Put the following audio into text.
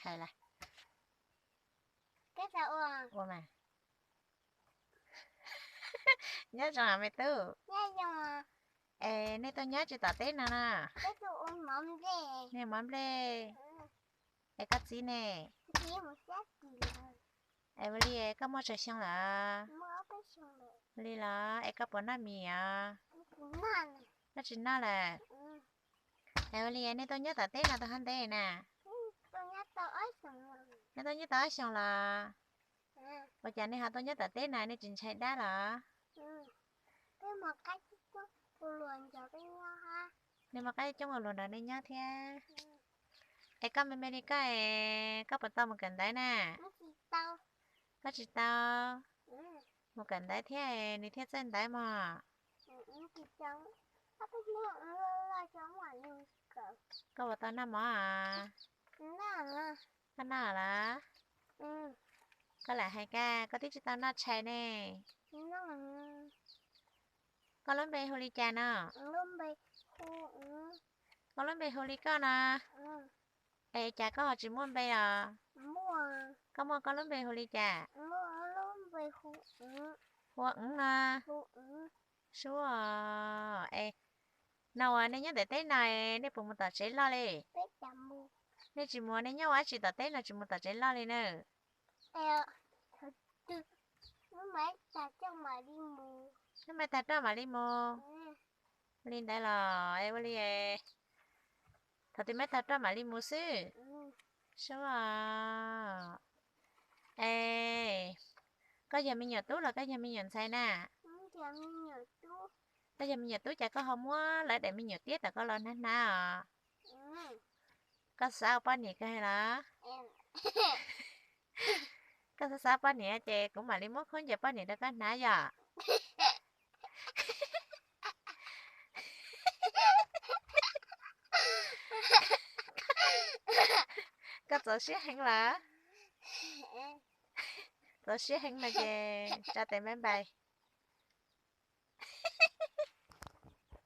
Hais lawm. Ua mas. Nyob zoo me tub. Es nej tuaj nyob tsis tom teb no na? Nej mov nplej. Es koj txiv ne? Es ua li koj muaj tsawg xyoo lawm? Ua li los es koj puas noj mis os? Koj tsis noj lawm. Es ua li nej tuaj nyob tom teb no tau hab ntev na? Nej tuaj nyob tau ob xyoos los? Ua cas nej ho tuaj nyob tom teb na, nej tsis ntshai dab los? Nej muaj qab coob ua luag nrog nej nyob thiab. Es koj me me li koj es koj puas tau mus kawm ntawv na? Koj tsis tau. Mus kawm ntawv thiab nws thiaj txawj ntawv mog. Koj puas tau noj mov? Koj noj lawm? Koj lam hais koj, koj twb tsis tau noj tshais ne. Koj lub npe hu li cas no? Koj lub npe hu li koj no. Es cas koj ho tsis muaj npe os? Koj muaj koj lub npe hu li cas? Hu ua Eev no. Suab, es no uas nej nyob ntawm teb no, nej puas mus tom tsev loj li? Nej tsis mus, nej nyob ua dab tsi tom teb no tsis mus tom tsev loj li na? Twb mas tag roj mam li mus. Li ntawd los ua li, thaum twg mas tag roj mam li mus xwb. Suab, es koj yog me nyuam tub los koj yog me nyuam ntxhais na? Koj yog me nyuam tub ces koj ho muab lawv daim me nyuam tiab tom koj los hnav hnav os. Koj xav ua poj niam kawg los? Koj xav xav poj niam ces kuv mam li muab khaub ncaws poj niam rau koj hnav yom. Koj txaus siab heev lawm. Txaus siab heev no ces tsa tes npaj npais.